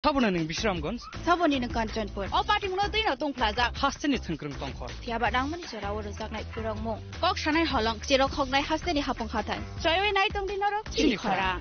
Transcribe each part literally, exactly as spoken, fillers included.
Saboni nwng Bisramganj. Saboni nwng Kanchanpur. O patimungno twino tungphlajak. Hasteni thwngkwrwng tongkhor. Phiyaba nangmani jorao rwjaknai phirokmung. Kok sanai holong, chirok hoknai hasteni hapung hathai. Choiwi nai tongdi norok chini khorang.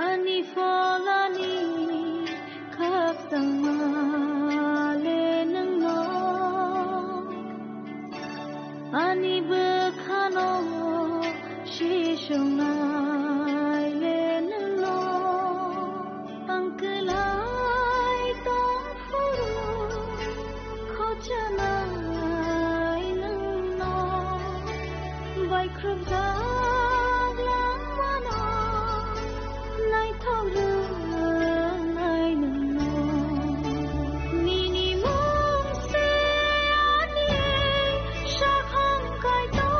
Ani pholani khakchangma le nwngno, ani bwkhano sisongnai le nwngno, ang kwlai tongphuru khochanai nwngno. Baikhrupjak langmano naithok rwnai nwngno. Nini mung se ani sakhang kaitor.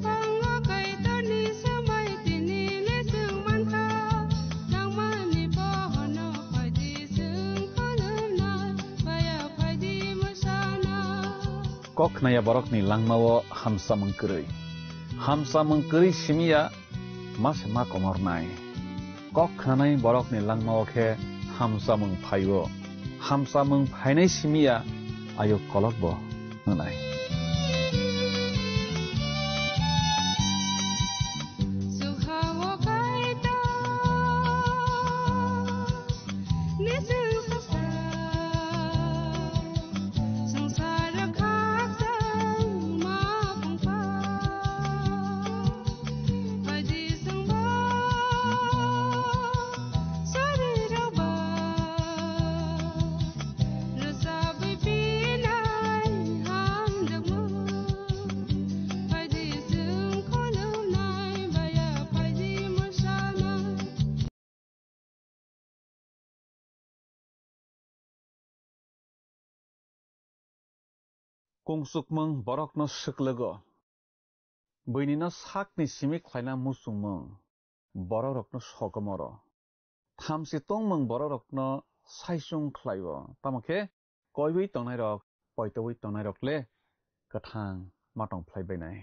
Tongo Kaitorni swmai tini le chwng mankha, nangmani bohono phaidi chwng khulumnai, baya phaidi mwsana. Kok khnaya borokni langmao hamsamung kwrwi. Hamsamung kwrwi simiya ma se ma komornai. Kok khnanai borokni langmao khe hamsamung phaio. Hamsamung phainai simiya ayuk kolokbo wngnai. Kungsukmung borokno swklugo. Buinino sakni simi khlaina muchungmung borokrokno sokomoro. Thamchi tongmung borokrokno saichung khlaio. Tamo khe koiwi tongnairok, poitowi tongnairok le kwthang ma tong phlai bainai.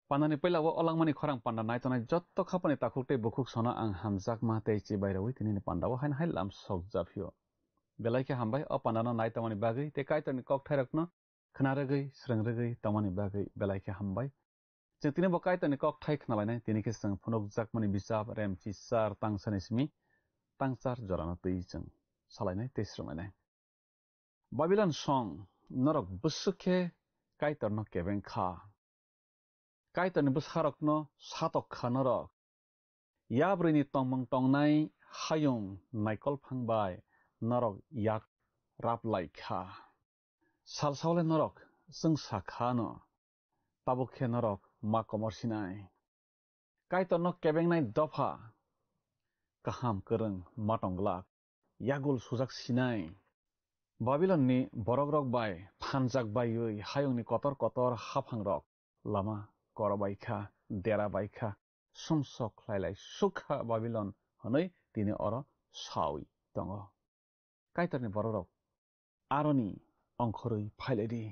Pandani puila o langmani khorang panda naitongnai jotto khapani takhuk tei bukhuk sono ang hamjakma tei chibai rwi tinini pandao haino hai lam sok japhio. Belai khe hambai o pandano naitongmani bagwi tei Kaitorni kokthairokno khna rwgwi, srwng rwgwi tongmani bagwi belai khe hambai. Chwng tini bo Kaitorni kokthai khnalainai, tini khe chwng phunukjakmani bichap Remchi char tangsani simi tangchar jorano twi chwng salainai tei srwnglainai. Babilon song, norok bwswk khe Kaitorno kebeng kha. Kaitorni bwsarokno satok kha norok. Yabrwini tongmung tongnai hayung naikolphang bai norok yak rap lai kha. Salsao le norok chwngsa kha no, tabuk khe norok ma komor sinai. Kaitorno kebengnai dopha kaham kwrwng ma tong glak, yagul sujak sinai. Babilonni borokrok bai phanjak baiwi hayungni kotor kotor haphangrok lama korobai kha, dera bai kha, sumsok khlai lai suk kha Babilon hwnwi tini oro saui tongo. Kaitorni borokrok aroni ongkhorwi phailaidi,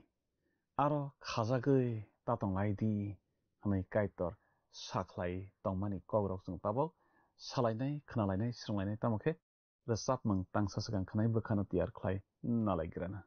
aro khajagwi ta tonglai di, hwnwi Kaitor sakhlai tongmani kokrok chwng tabuk salainai, khnalainai, srwnglainai, tamo khe rwchapmung tangsa swkang khanai bwkhano tiyar khlai nalaigrana.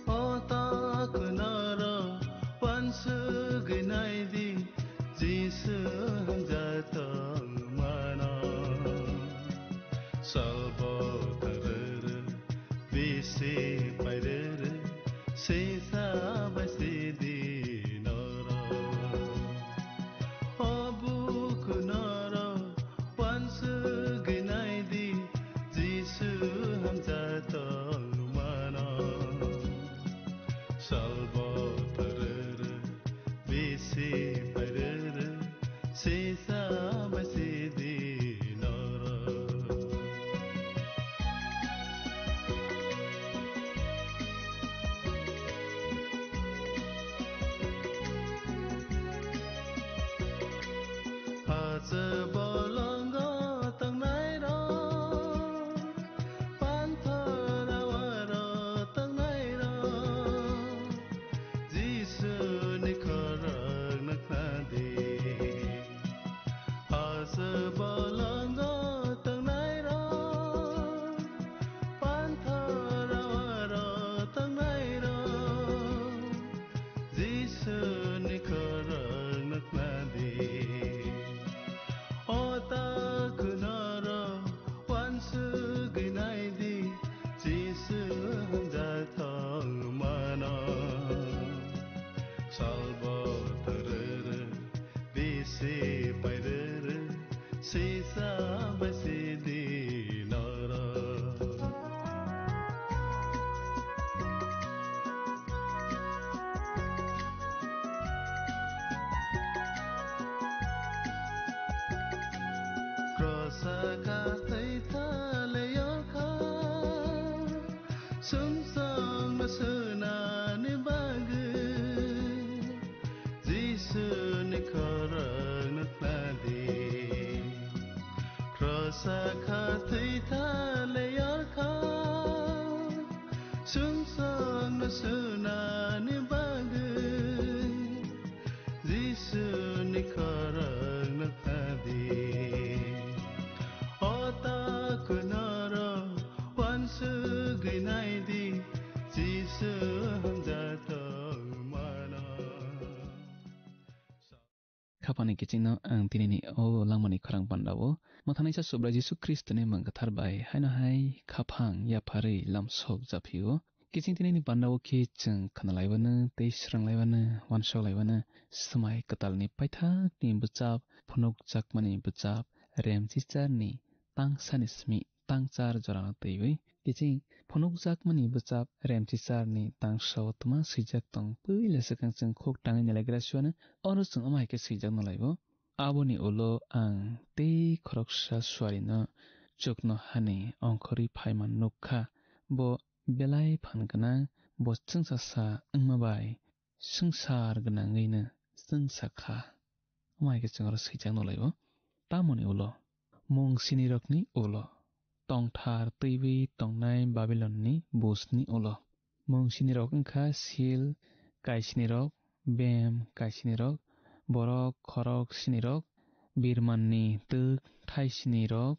O ta khwnaro wansugwi naidi, Jisu hamjak tongmano. Salbo tarere, bisi pairere, sisa bai sidi noro. O buku noro, wansugwi naidi, Jisu hamjak tongmano. Salbo tarere, bisi pairere, sisa bai sidi noro. Hacha bolongo tongnairok, panthor awaro tongnairok, Jisuni khorokno khnadi. Se pairere, se sabai se di noro. Krosa ka tei thale yoka, sumsong no sunani bagwi. Jisuni khorang no khnadi. Krosa kha thwi thale yarkha. Sumsokno sunani bagwi. Jisuni khorang no khnadi. O takunoro wansugwi naidi. Jisu hamjak tongmano. Khapani kichingno ang tinini o langmani khorang pandao mwthanaisa Subrai Jisu Khristoni mwng kwthar bai haino hai khaphang yapharwi lamsok japhio. Kiching tinini pandao khe chwng khnalaiwano tei swranglaiwano, wansok laiwano swmai kwtalni paithakni bwchap, phunukjakmani bwchap, remchicharni tangsani simi tangchar jorano twiwi kiching phunukjakmani bwchap remchicharni tangsao twma swijak tong. Puila swkang chwng khuk tangwi nailagra siwano oro chwng omo hai khe swijak nw laibo. Aboni ulo ang tei khoroksa suarino chuknohani ongkhorwi phaima nuk kha. Bo belai phan gwnang, bo chwngsasa wngma bai swngchar gwnangwino chwngsa kha. Omo hai khe chwng oro swijak nw laibo. Tamoni ulo, mung sinirokni ulo, tongthar twiwi tongnai Babilonni busni ulo. Mung sinirok wngkha sil kaisinirok, bem kaisinirok, borok khorok sinirok, birmanni twk thai sinirok.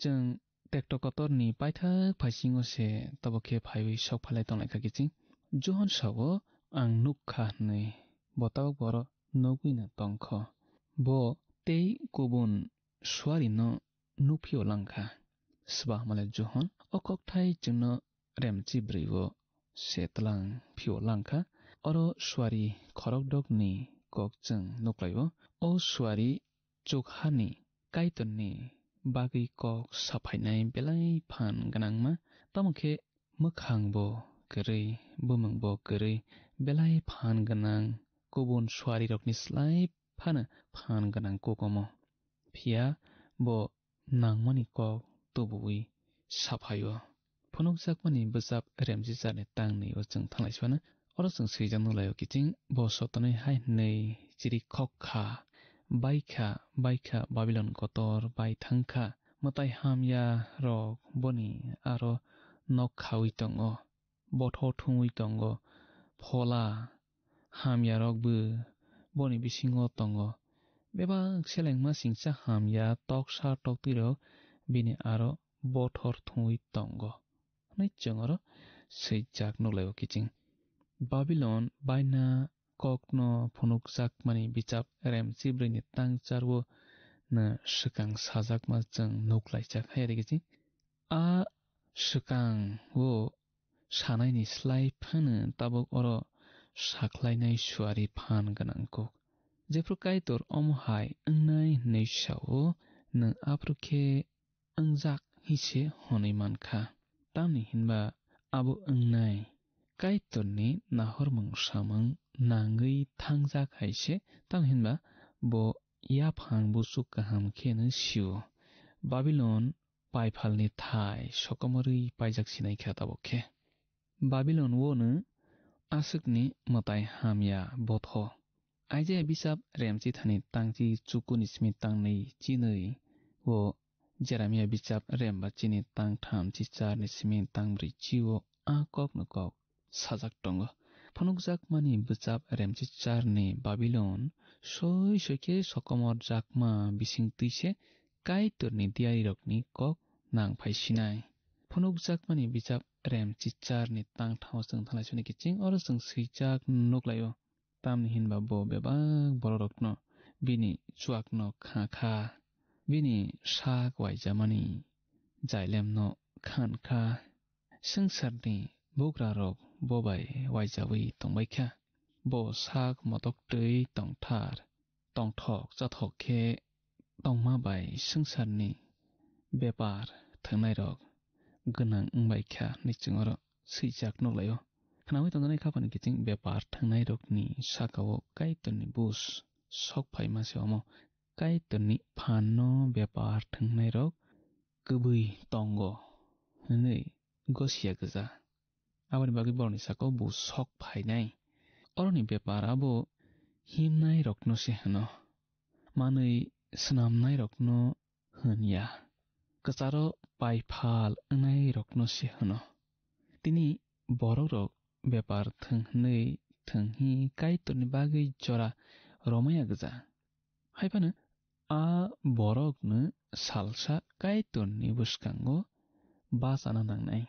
Chwng tekto kotorni paithak phaisingo se tabok khe phaiwi sok phalai tonglaikha kiching. Johon sao, "Ang nuk kha," hwnwi. Bo tabok boro nugwino tongkho. Bo tei kubun suarino nukphio langkha. Swbahmale Johon o kokthai chwngno remchi bwrwi-o se tlang phio langkha. Oro suari khorokdokni kok chwng nuklaio. O suari chukhani Kaitorni bagwi kok saphainai belai phan gwnangma, tamo khe mwkhangbo kwrwi, bumungbo kwrwi, belai phan gwnang, kubun suarirokni slai phano phan gwnang kok omo. Phiya bo nangmani kok tubuwi saphaio. Phunukjakmani bwchap remchicharni tang nwi-o chwng thanglai sibano. Oro chwng swijak nukhlaio kiching, bo sotonwi hai hwnwi chirikhok kha, "Baikha, baikha, Babilon kotor bai thangkha, mwtai hamya rok boni aro nok khaui tongo, bothor thungwi tongo, phola hamya rokbo boni bisingo tongo, bebak selengma singcha hamya toksa toktwirok bini aro bothor thungwi tongo," hwnwi chwng oro swijak nukhlaio kiching. Babilon baina kokno phunukjakmani bichap remchi bwrwini tangchar-o no swkang sajakma chwng nuklaijak hai ri kiching. A swkang-o sanaini slai phano tabuk oro sakhlainai suari phan gwnang kuk. Jephru Kaitor omo hai wngnai hwnwi sao, nwng aphuru khe wngjak hwnwi se hwnwi man kha. Tamni hinba abo wngnai Kaitorni nahormung samung nangwi thangjak hai se, tamni hinba bo yaphang buchuk kaham kheno sio. Babilon paiphalni thai sokomorwi paijak sinai kha tabuk khe. Babilon-o no aswkni mwtai hamya botho. Isaiah bisap remchi thani tangchi chukuni simi tangnwi chinwi o Jeremiah bisap remba chini tangtham chi charni simi tangbrwi chi-o a kokno kok sajak tongo. Phunukjakmani bwchap remchi charni Babilon soi soi khe sokomorjakma bising twi se Kaitorni diyarirokni kok nang phai sinai. Phunukjakmani bijap rem chicharni tangthao chwng thanglai soni kiching oro chwng swijak nuklaio. Tamni hinba bo bebak bororokno bini chuakno kha kha, bini sak waijamani jailemno khan kha. Swngcharni bugrarok bo bai waijawi tongbai kha. Bo sak motoktwi tongthar. tongthok chathok khe tongma bai swngcharni bepar thwngnairok gwnang wngbai kha hinwi chwng oro swijak nuklaio. Khnaui tongjaknai khaphani kiching bepar thwngnairokni sakao Kaitorni buj sok phaima se omo. Kaitorni phanno bepar thwngnairok kwbwi tongo hwnwi gosiya gwja. Aboni bagwi borokni sakao buj sok phainai. Oroni bepar abo himnairokno se hwno, manwi snamnairokno hwn ya, kwcharo paiphal wngnairokno se hwno. Tini borokrok bepar thwng hwnwi thwng hi Kaitorni bagwi jora romaya gwja. Hai phano a borokno salsa Kaitorni bwskango bachana nangnai.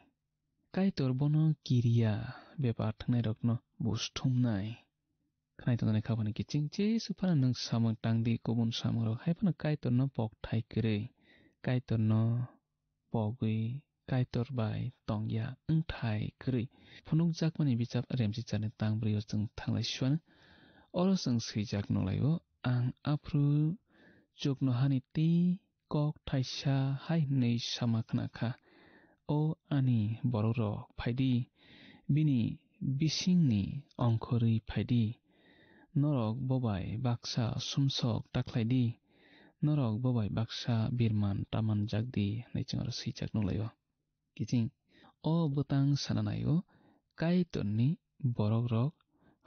Kaitor bono kiriya bepar thwngnairokno buj thumnai. Khnai tongjaknai khaphani kiching Jisu phano nwng samung tang di, kubun samungrok hai phano Kaitorno pokthai kwrwi, Kaitorno pogwi, Kaitor bai tongya wngthai kwrwi phunukjakmani bichap Remchicharni tang brwi o chwng thanglai suano. Oro chwng swijak nukhlaio, "Ang aphuru chuknohani tei kok thaisa hai hwnwi sama khna kha, 'O ani borokrok, phai di, bini bisingni ongkhorwi phai di. Norok bo bai baksa sumsok ta khlai di, norok bo bai baksa birman ta manjak di,' hwnwi chwng oro swijak nukhlaio." Kiching o bwtang sana naio, Kaitorni borokrok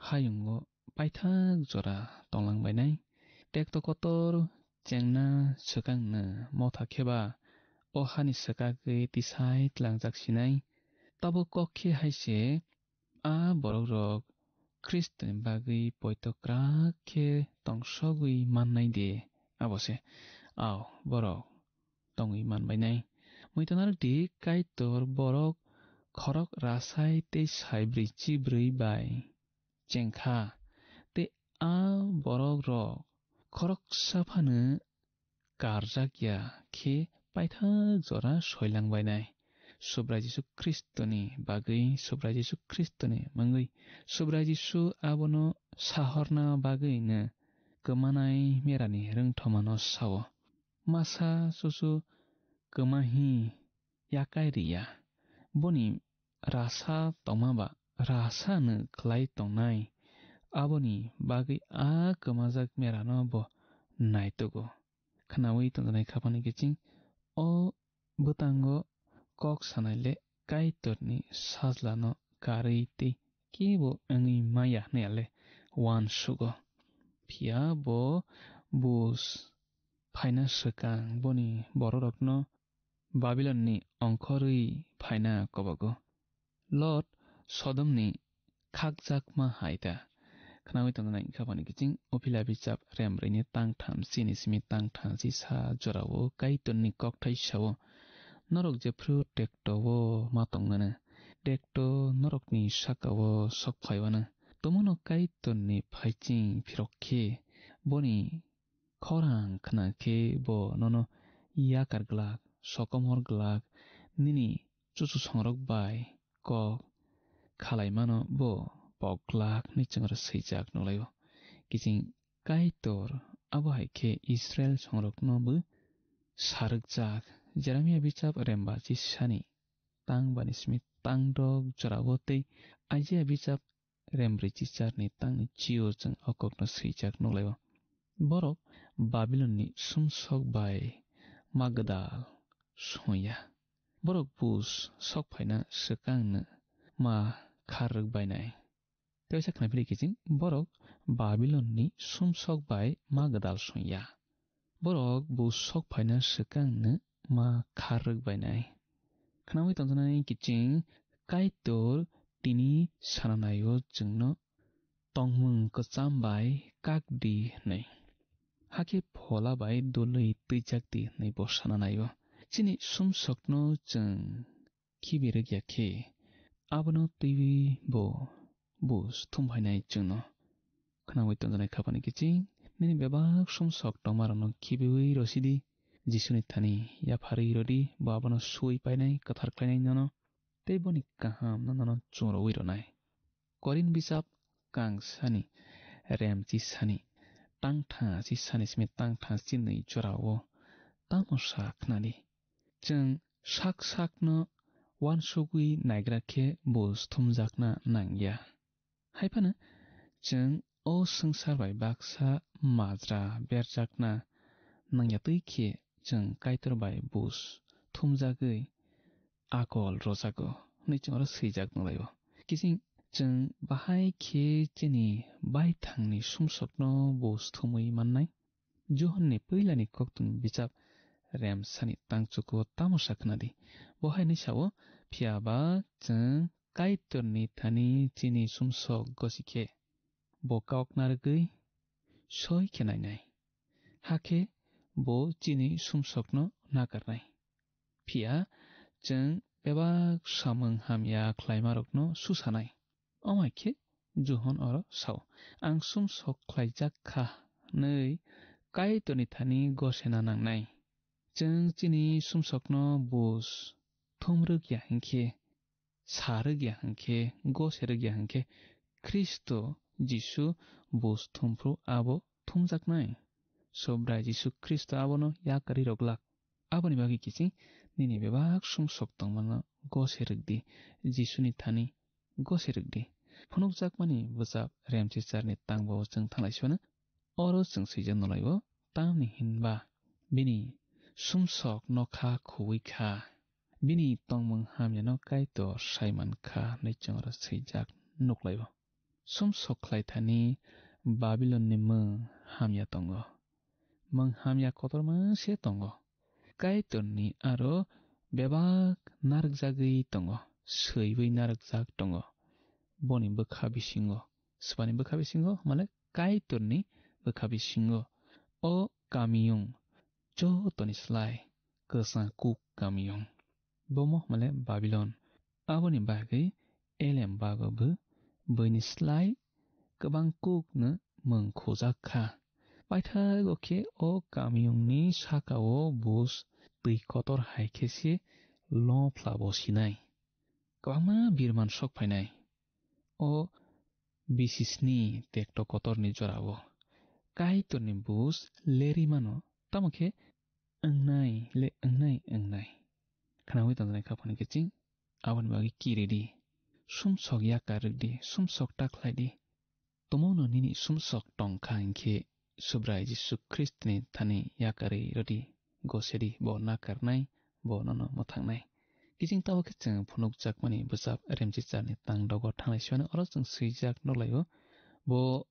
hayungo paithak jora tonglang bainai. Tekto kotor chengna swkangno motha khe ba o hani swkagwi tisai tlangjak sinai. Tabuk kok khe hai se, a borokrok Khristoni bagwi poito kwrak khe tongsogwi mannai de, abo se, ao, borok tongwi man bainai. Muitan arwk di, Kaitor borok khorok rasai tei saibrwi chibrwi bai chengkha, tei a borokrok khoroksa phano karjak ya khe paithak jora soilang bainai. Subrai Jisu Khristoni bagwi, Subrai Jisu Khristoni mungwi, Subrai Jisu abono sahorna bagwino kwmanai merani rwngthomano sao. Masa chuchu kwma hi yakai riya. Boni rasa tongma ba rasa no khlai tongnai. Aboni bagwi a kwmajak merano bo naitugo. Khnaui tongjaknai khaphani kiching o bwtango kok sanai le Kaitorni sajlano karwi tei kebo wngwi maya hwnwi le uansugo. Phiya bo buj phaina swkang boni bororokno Babilonni ongkhorwi phaina kobogo. Lot Sodomni khakjakma hai ta. Khnaui tongjaknai khaphani kiching Uphila bichap rembrwini tang thamsini simi tang thamsi sa jorao Kaitorni kokthai sao, "Norok jephru tekto-o ma tongmano, tekto norokni saka-o sok phaiwano. Tomono Kaitorni phaiching phirok khe boni khorang khna khe bo nono yakar glak, sokomor glak, nini chuchusongrok bai kok khalaimano bo pok glak," hwnwi chwng oro swijak nukhlaio. Kiching Kaitor abo hai khe Israil songrokno bo sarwkjak. Jeremia bichap remba chisani tang bani simi tang dok jorao tei Aijia bichap rembrwi chicharni tangni chio chwng o kokno swijak nukhlaio. Borok Babilonni sumsok bai ma gwdal songya. Borok buj sok phaina swkangno ma kharrwk bainai. Teisa khnaphili kiching borok Babilonni sumsok bai ma gwdal songya. Borok buj sok phaina swkangno ma kharrwk bainai. Khnaui tongjaknai kiching Kaitor tini sananaio chwngno tongmung kwcham bai kak di hwnwi. Hakhe phola bai dului twijak di hwnwi bo sananaio. Chini sumsokno chwng khibi rwkya khe, abono twiwi bo buj thum phainai chwngno. Khnaui tongjaknai khaphani kiching, nini bebak sumsok tongmarokno khibiui rwsidi, Jisuni thani yapharwi rwdi, bo abono suui painai, kwthar khlainai nono, tei boni kahamno nono chungrwi rwnai. Korin bisap kangsani, remchisani, tangtha si sani simi tangtha sinwi jorao tamo sa khnadi. Chwng sak sakno uansugwi naigra khe bus thumjakna nangya. Hai phano chwng o swngchar bai baksa majra berjakna nangya twi khe chwng Kaitor bai bus thumjagwi akol rwjago hwnwi chwng oro swijak nukhlaio. Kiching chwng bahai khe chini baithangni sumsokno bus thumwi mannai. Johonni puilani koktwmni bijap remsani tangchuko tamo sa khnadi. Bo hai hwnwi sao, phiya ba chwng Kaitorni thani chini sumsok gosi khe bo kok narwgwi soi khe nainai. Hakhe bo chini sumsokno nakarnai. Phiya chwng bebak samung hamya khlaimarokno susanai. Omo hai khe Johon oro sao, "Ang sumsok khlaijak kha," hwnwi Kaitorni thani gosena nangnai. Chwng chini sumsokno bus thumrwk ya hinkhe, sa rwk ya hinkhe, gose rwk ya hinkhe, Khristo Jisu bus thumphru abo thumjaknai. Subrai Jisu Khristo abono yakarwi rwglak. Aboni bagwi kiching nini bebak sumsok tongmano gose rwk di, Jisuni thani gose rwk di. Phunukjakmani bwchap Remchicharni tangbo chwng thanglai sibano. Oro chwng swijak nukhlaio, tamni hinba bini sumsok nokha khuwi kha, bini tongmung hamyano Kaitor sai man kha hwnwi chwng oro swijak nukhlaio. Sumsok khlai thani Babilonni mwng hamya tongo. Mwng hamya kotorma se tongo. Kaitorni aro bebak narwkjagwi tongo, swiwi narwkjak tongo. Boni bwkha bisingo, swbani bwkha bisingo, male Kaitorni bwkha bisingo. O kamiyung jotoni slai kwchang kuk kamiyung. Bomo hwnmale Babilon. Aboni bagwi elem bago bo buini slai kwbang kukno mwng khujak kha. Paithago khe o kamiyungni saka-o bus twi kotor hai khe se lophlabo sinai. Kwbangma birman sok phainai. O bisisni tekto kotorni jorao Kaitorni bus lerwi mano, tamo khe wngnai le wngnai, wngnai. Khnaui tongjaknai kha phano kiching, aboni bagwi kiridi. Sumsok yakar rwdi, sumsok ta khlaidi. Tomono nini sumsok tong kha hinkhe Subrai Jisu Khristoni thani yakarwi rwdi, gosedi, bo nakarnai, bo nono mwthangnai. Kiching tabo khe chwng phunukjakmani bwchap Remchicharni tang dogo thanglai siphano oro chwng swijak nukhlaio, bo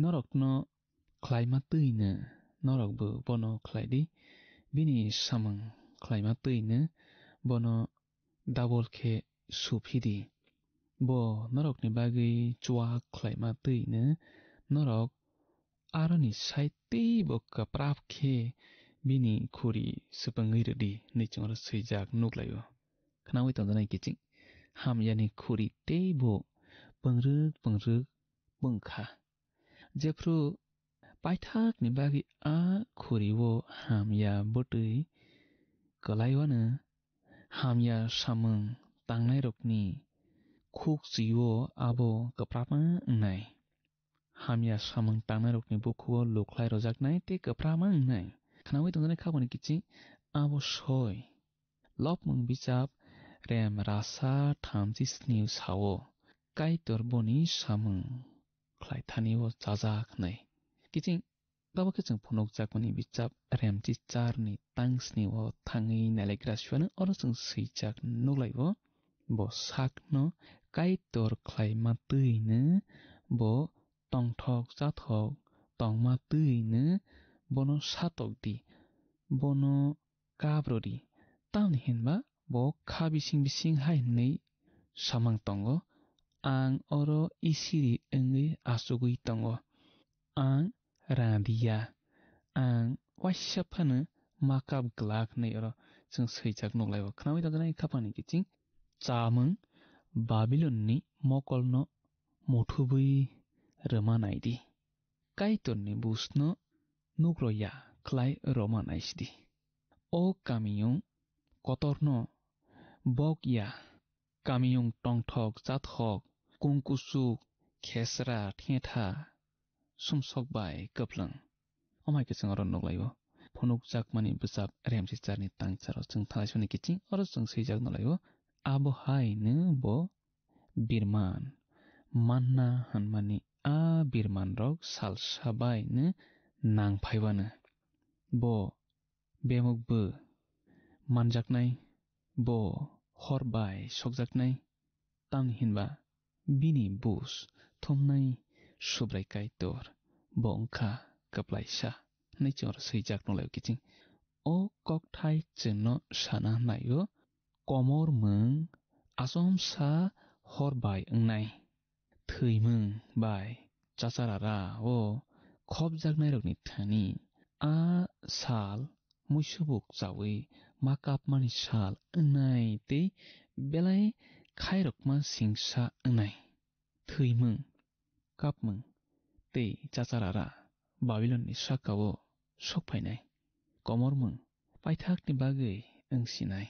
norokno khlaima twino norokbo bono khlaidi, bini samung khlaima twino bono double khe suphidi. Bo norokni bagwi chuak khlaima twino norok aroni sai teibo kwprap khe bini khuri swpwngwi rwdi hwnwi chwng oro swijak nukhlaio. Khnaui tongjaknai kiching, hamyani khuri teibo pwngrwk pwngrwk pwng kha. Jephru paithakni bagwi a khuri-o hamya bwtwi kwlaiwano hamya samung tangnairokni khukchwi-o abo kwprapma wngnai. Hamya samung tangnairokni bukhugo lukhlai rwjaknai tei kwprapma wngnai. Khnaui tongjaknai khaboni kiching abo soi. Lopmung bichap rem rasa thamchi sni sao, Kaitor boni samung khlai thani o chajak hwnwi. Kiching tabo khe chwng phunukjakmani bichap Remchicharni tang sni o thangwi nailaikra siphano oro chwng swijak nuklaio. Bo sakno Kaitor khlaima twino bo tongthok chathok tongma twino bono satok di. Bono kap rwdi. Tamni hinba bo kha bising bising hai hwnwi samang tongo, "Ang oro isiri wngwi achugwi tongo. Ang rang di ya. Ang waisa phano ma kap glak," hwnwi oro chwng swijak nuklaio. Khnaui tongjaknai khaphangni kiching chamung Babilonni mokolno muthubwi rwma naidi. Kaitorni busno nukro ya khlai rwma naisidi. O kamiyung kotorno bok ya, kamiyung tongthok chathok, kungkuchuk, khesra, thetha, sumsok bai kwplwng. Omo hai khe chwng oro nuk lai-o. Phunukjakmani bwchap Remsicharni tangcharo chwng thalaisunai kiching, oro chwng swijak nuk lai-o. Abo haino bo birman manna hwnmani a birmanrok salsa baino nang phaiwano. Bo bemukbo manjaknai, bo hor bai sokjaknai, tamni hinba bini bus thumnai Subrai Kaitor, bo wngkha kwplaisa, hwnwi chwng oro swijak nukhlaio kiching. O kokthai chwngno sana naio, komor mwng achomsa hor bai wngnai. Thwimung bai chacharara o khopjaknairokni thani a sal muisubuk chaui ma kapmani sal wngnai tei belai khairokma singsa wngnai. Thwimung, kapmung tei chacharara Babilonni saka-o sokphainai. Komormung paithakni bagwi wngsinai.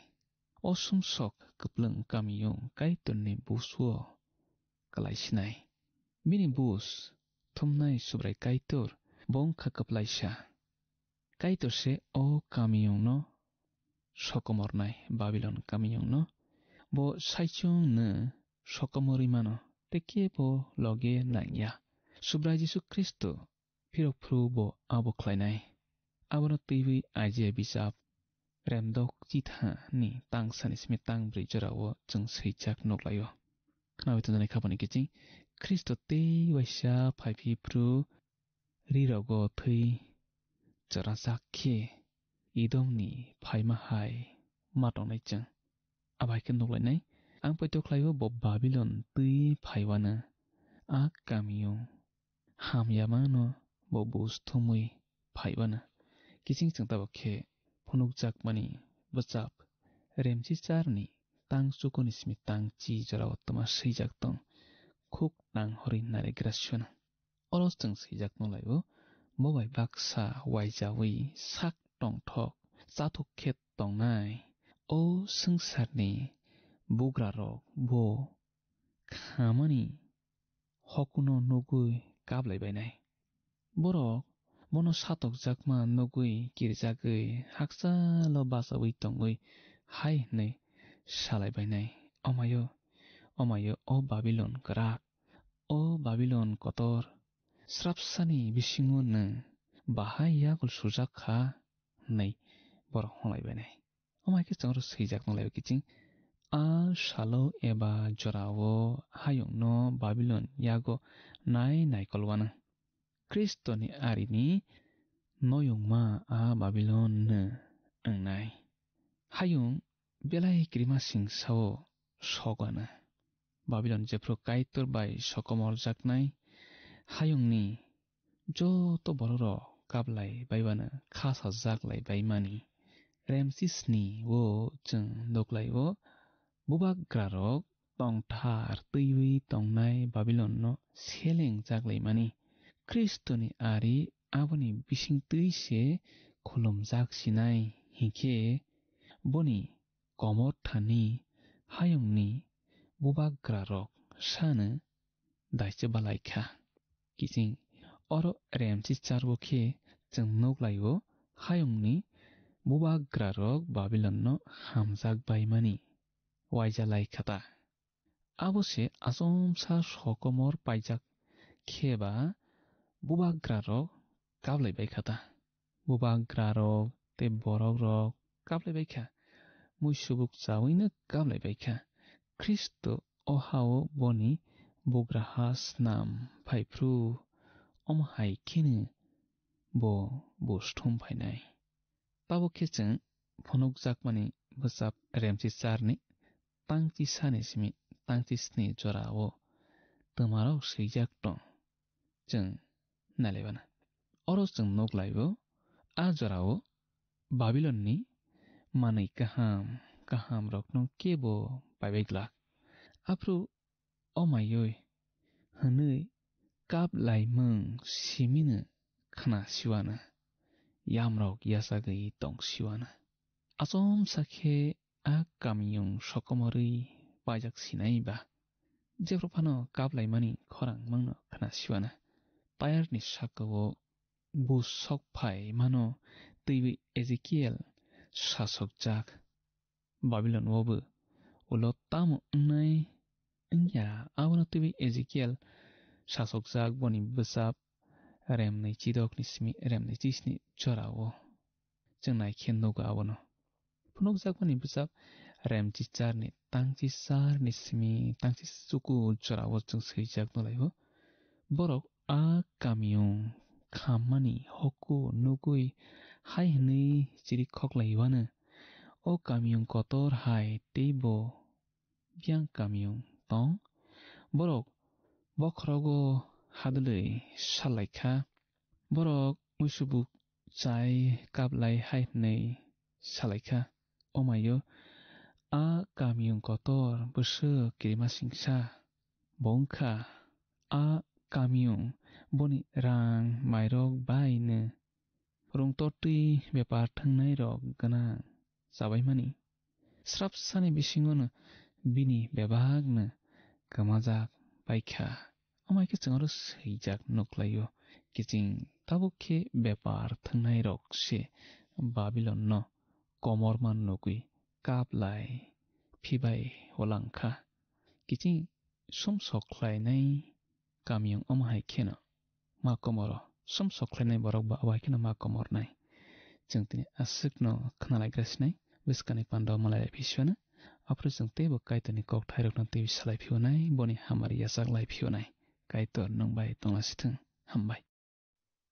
O sumsok kwplwng kamiyung Kaitorni busuo kwlaisinai. Bini bus thumnai Subrai Kaitor bo wngkha kwplaisa. Kaitor se o kamiyungno sokomornai, Babilon kamiyungno. Bo saichungno sokomorwi mano, tei kebo loge nangya. Subrai Jisu Khristo phirok phuru bo abo khlainai. Abono twiwi Isaiah bijap remdok chithani tang sani simi tang brwi jorao chwng swijak nuklaio. Khnawi tonjaknai khapani kiching Khristo tei waisa phai phi phuru rirogo thwi chwrajak khe Edomni phaima hai ma tongnai chwng. Abo hai khe nuklainai, ang poito khlaio bo Babilon twi phaiwano a kamio hamyamano bo bus thumwi phaiwano. Kiching chwng tabuk khe phunukjakmani bwchap Remsicharni tang chukuni simi tang chi jorao twma swijak tong, khuk nang horwi narigra suna. Oro chwng swijak nukhlaio, bo bai baksa waijawi sak tongthok chathuk khe tongnai o swngcharni bugrarok bo khamani hokuno nugwi kaplai bainai. Borok bono satokjakma nugwi kirjagwi hakchalo bachaui tongwi hai hwnwi salai bainai, "Omaio, omaio, o Babilon kwrak, o Babilon kotor, srapsani bisingo nwng bahai yagul sujak kha," hwnwi borok hwnlai bainai. Omo hai khe chwng oro swijak nang lai kiching, a salo eba jorao hayungno Babilon yago nai naikol wano. Khristoni arini noyungma a Babilon no wngnai. Hayung belai kirima singsa-o sok ano. Babilon jephru Kaitor bai sokomorjaknai hayungni joto bororok kaplai baibano khasajak lai baimani. Remsisni o chwng nuklaio, bubagrarok tongthar twiwi tongnai Babilonno selengjak laimani. Khristoni ari aboni bisingtwi se khulumjak sinai, hinkhe boni komor thani hayungni bubagrarok sano daise balai kha. Kiching oro Remsisar o khe chwng nuklaio, hayungni bubagrarok Babilonno hamjak baimani waija lai kha ta. Abo se achomsa sokomor paijak khe ba bubagrarok kaplai bai kha ta. Bubagrarok tei borokrok kaplai bai kha. Muisubuk chawino kaplai bai kha. Khristo o ha-o boni bugraha snam phai phru, omo hai kheno bo buj thum phainai. Tabuk khe chwng phunukjakmani bwchap Remsisarni tangchi sani simi tangchi sni jorao twmarok swijak tong. Chwng nailaibana. Oro chwng nuk laio, a jorao Babilonni manwi kaham kahamrokno kebo paibai glak. Aphuru o maiwi hwnwi kap laimung simino khna siwana, yamrok yachagwi tong siwana. Achomsa khe a kamiyung sokomorwi paijak sinai ba, jephru phano kap laimani khorang mungno khna siwana. tayarni saka-o bus sok phai mano twiwi Ezekiel sasokjak. Babilon-o bo ulo tamo wngnai wngya, abono twiwi Ezekiel sasokjak boni bwsap remnwi chidokni simi remnwi chisni jora-o. Chwng nai khe nugo abono. Phunukjakmani bwsap remchicharni tangchicharni simi tangchichuku jora-o chwng swijak nulai-o. Borok a kamiyung khammani hoku nugwi hai hwnwi chiri khoklai-o ano, "O kamiyung kotor hai tei bo biyang kamiyung tong? Borok bokhorogo hadwlwi sal lai kha, borok muisubuk chai kap lai hai hwnwi sa lai kha. Omaio a kamiyung kotor bwswk kirimasingsa bo wng kha. A kamiyung boni rang mairok bai no rwngtotwi bepar thwngnairok gwnang chabaimani. Srapsani bisingono bini bebakno kwmajak bai kha." Omo hai khe chwng oro swijak nuklaio, kiching tabuk khe bepar thwngnairok se Babilonno komorma nugwi kap lai phibai holang kha. Kiching sumsok khlainai kamiyung omo hai kheno ma komoro. Sumsok khlainai borok ba abo hai kheno ma komornai. Chwng tini aswkno khna laigra sinai, bwskangni panda o malai lai phi siyano. Aphuru chwng teibo Kaitorni kokthairokno teibo salai phiyonai, boni hamari yachak lai phiyonai. Kaitor nwng bai tongla sithwng. Hambai.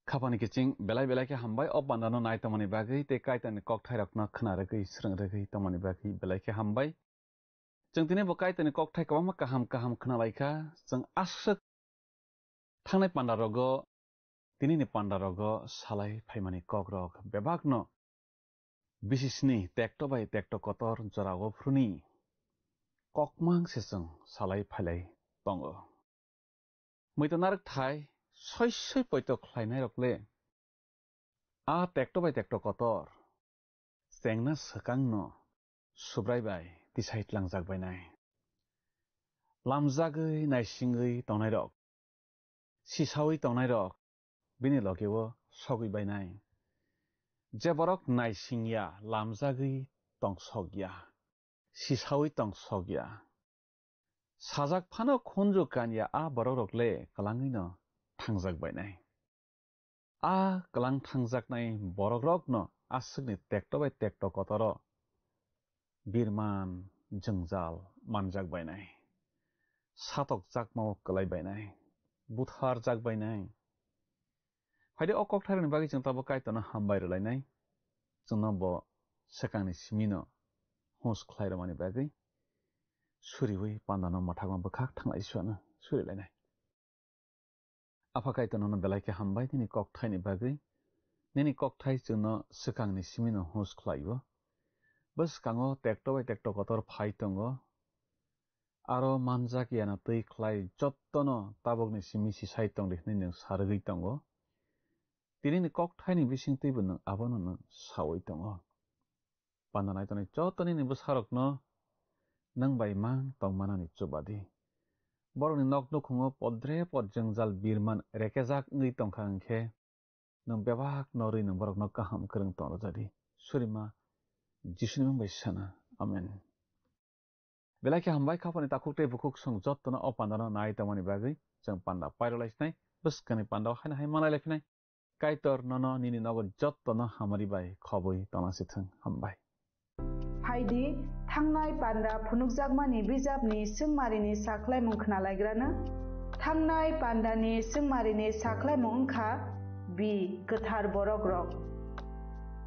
Khapani kiching belai belai khe hambai o pandano nai tongmani bagwi tei Kaitorni kokthairokno khna rwgwi, srwng rwgwi tongmani bagwi belai khe hambai. Chwng tini bo Kaitorni kokthai kwbangma kaham kaham khna lai kha. Chwng aswk thangnai panda rogo, tinini panda rogo salai phaimani kokrok bebakno bisisni tekto bai tekto kotor jorao phuruni kokmang se chwng salai phailai tongo. Muitu narwk thai soi soi poito khlainairok le a tekto bai tekto kotor chengna swkangno Subrai bai tisai tlangjak bainai. Lamjagwi naisingwi tongnairok, sisaui tongnairok bini logeo sogwi bainai. Je borok naisingya, lamjagwi tongsokya, sisaui tongsokya, sajak phano khunju kanya a borokrok le kwlangwino thangjak bainai. A kwlang thangjaknai borokrokno aswkni tekto bai tekto kotoro birman jwngjal manjak bainai, satokjakmao kwlai bainai, butharjak bainai. Phaidi o kokthairokni bagwi chwng tabuk Kaitorno hambai rwlainai, chwngno bo swkangni simino hus khlai rwmani bagwi suriui pandano mwthangma bwkhak thanglai suano surilainai. Apha Kaitor nono belai khe hambai nini kokthaini bagwi. Nini kokthai chwngno swkangni simino hus khlaio. Bwskango tekto bai tekto kotor phai tongo. Aro manjak yana twi khlai jottono tabukni simi sisai tongdi hwnwi nwng sa rwgwi tongo. Tinini kokthaini bisingtwibo nwng abono nwng saui tongo. Panda nai tongnai joto nini bwsarokno nwng bai mang tongmanani chuba di. Borokni nok nukhungo podre pod jwngjal birman rekejak wngwi tongkha hwnkhe, nwng bebak norwi nwng borokno kaham kwrwng tong rwja di. Surima Jisuni mung bai sana. Amen. Belai khe hambai, khapani takhuk tei bukhuk chwng jottono o pandano nai tongmani bagwi. Chwng panda pairwlai sinai, bwskangni pandao haino hai manai lai phinai. Kaitor nono nini nogo jottono hamari bai khobwi tongna sithwng. Hambai. Phaidi, thangnai panda phunukjakmani bijapni swngmarini sakhlaimung khnalaigrano. Thangnai pandani swngmarini sakhlaimung wngkha B, kwthar borokrok.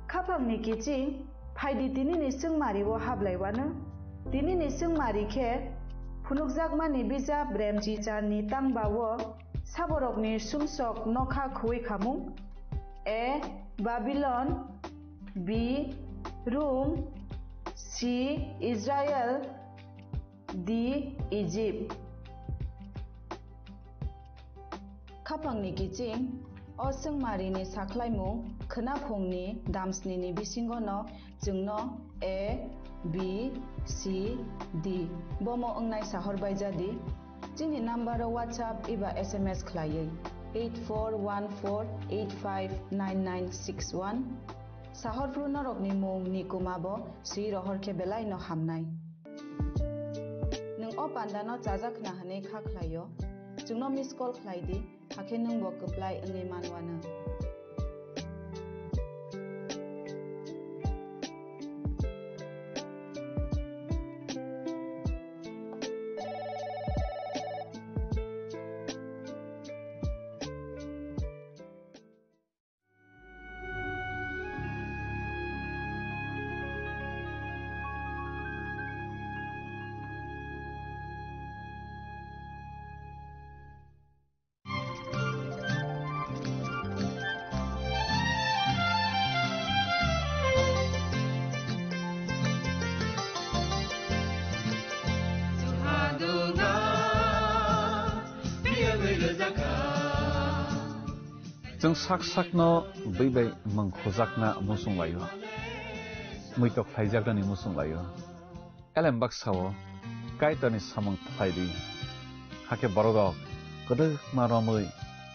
Khapangni kiching, phaidi tinini swngmario hablaiwano. Tinini swngmari khe phunukjakmani bijap Remchicharni tangbao saborokni sumsok nokha khuwi khamung. A, Babylon. B, Rome. C, Israel. D, Egypt. Khapangni kiching, o swngmarini sakhlaimung khwnaphungni damsnini bisingono chwngno A, B, C, D bomo wngnai sahor baijadi. Chini nambaro WhatsApp eba S M S khlaiwi. eight four one four eight five nine nine six one. Sahorphru norokni mung Nikuma bo swi rohor khe belai no hamnai. Nwng o panda no chajak khna hwnwi kha khlaio, chwngno miss call khlai di, hakhe nwng bo kwplai wngwi man uanw. Chwng sak sakno bwi bai mwng khujakna muchung laio, muitok khlaijaknani muchung laio. Elem baksa-o Kaitorni samung khlai di, hakhe bororok kwdwkma romwi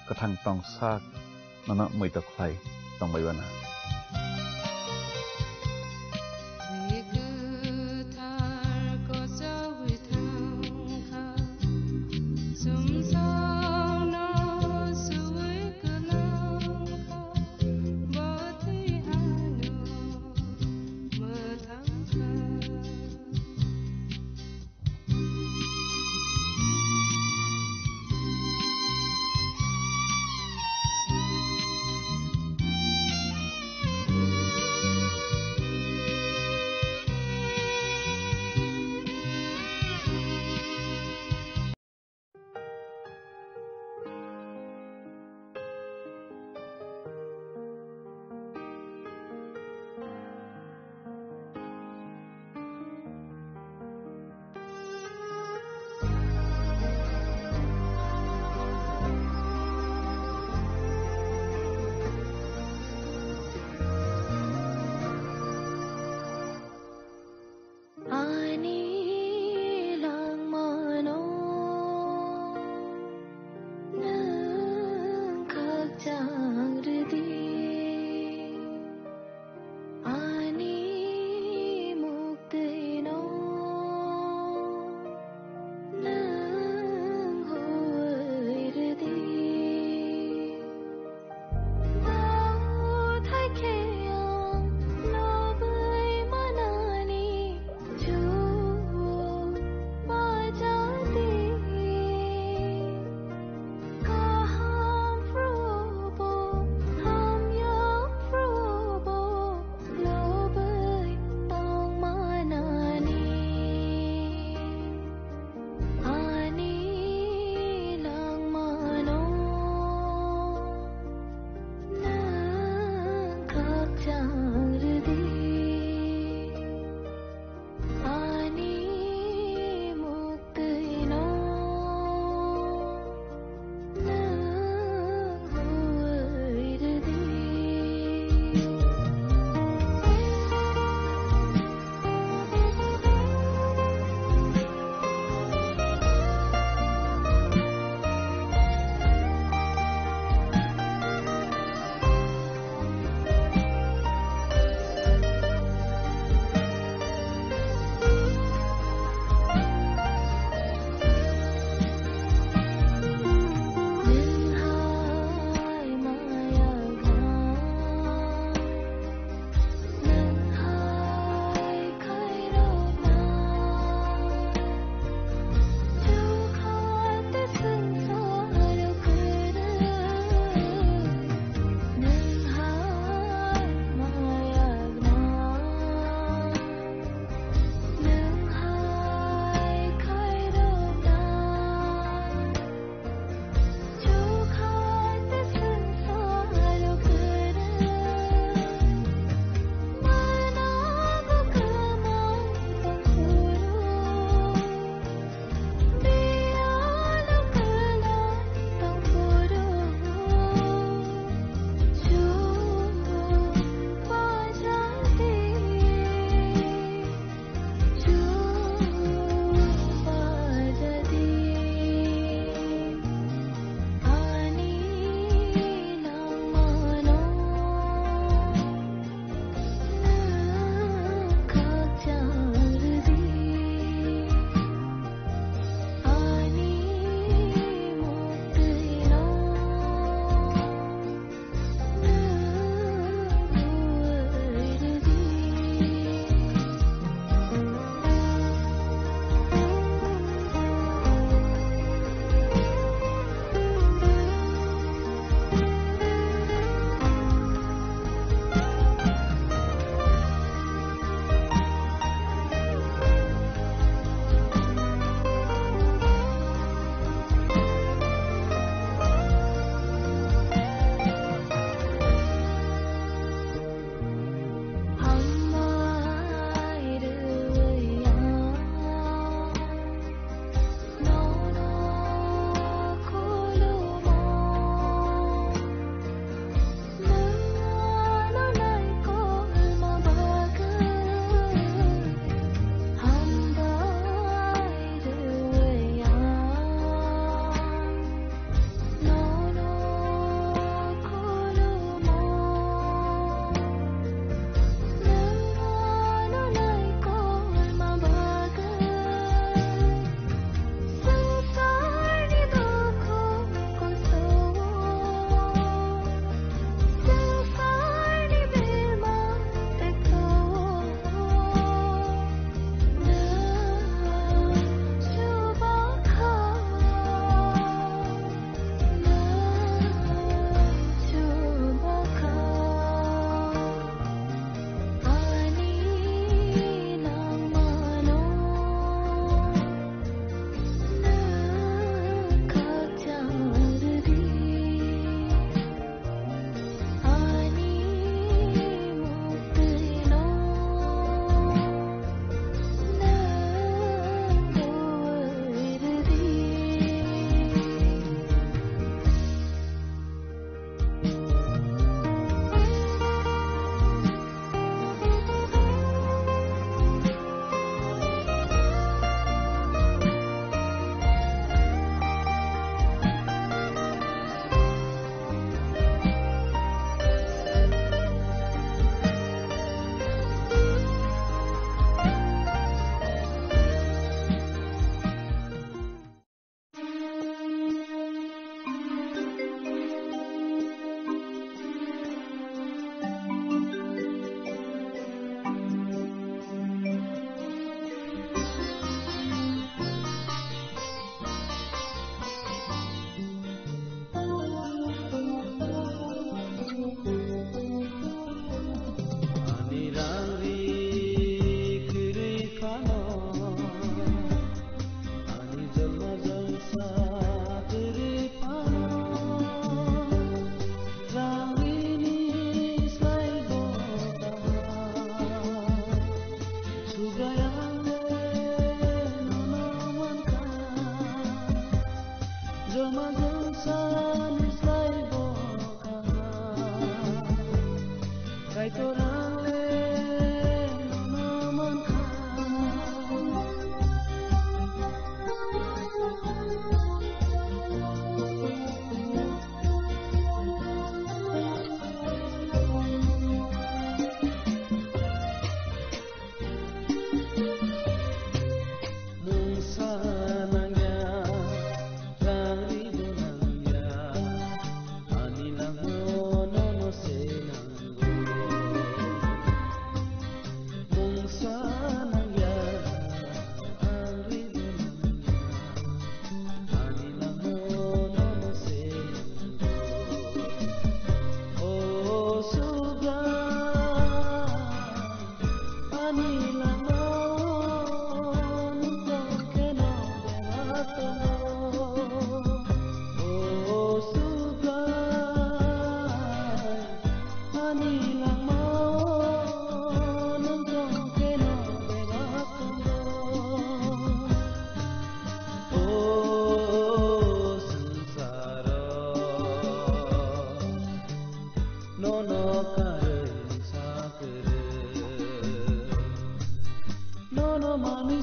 kwthang tong sak nono muitok khlai tongbai uanw.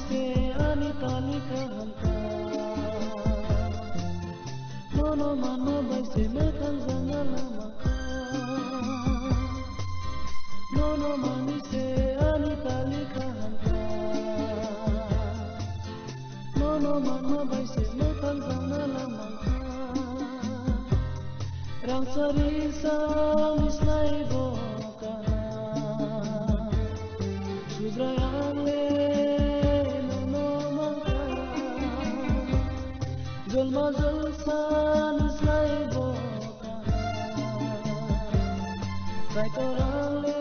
se ani talikha hamkha. Nono manna bai se mwkhang jana lama kha. Nono mani se ani talikha hamkha. Nono manna bai se mwkhang jana lama kha. Rang sari sang slai bo kaham. Sudrai ang le nono mangkha. Jolma jolsa ni slai bo kaham. Kaitor ang le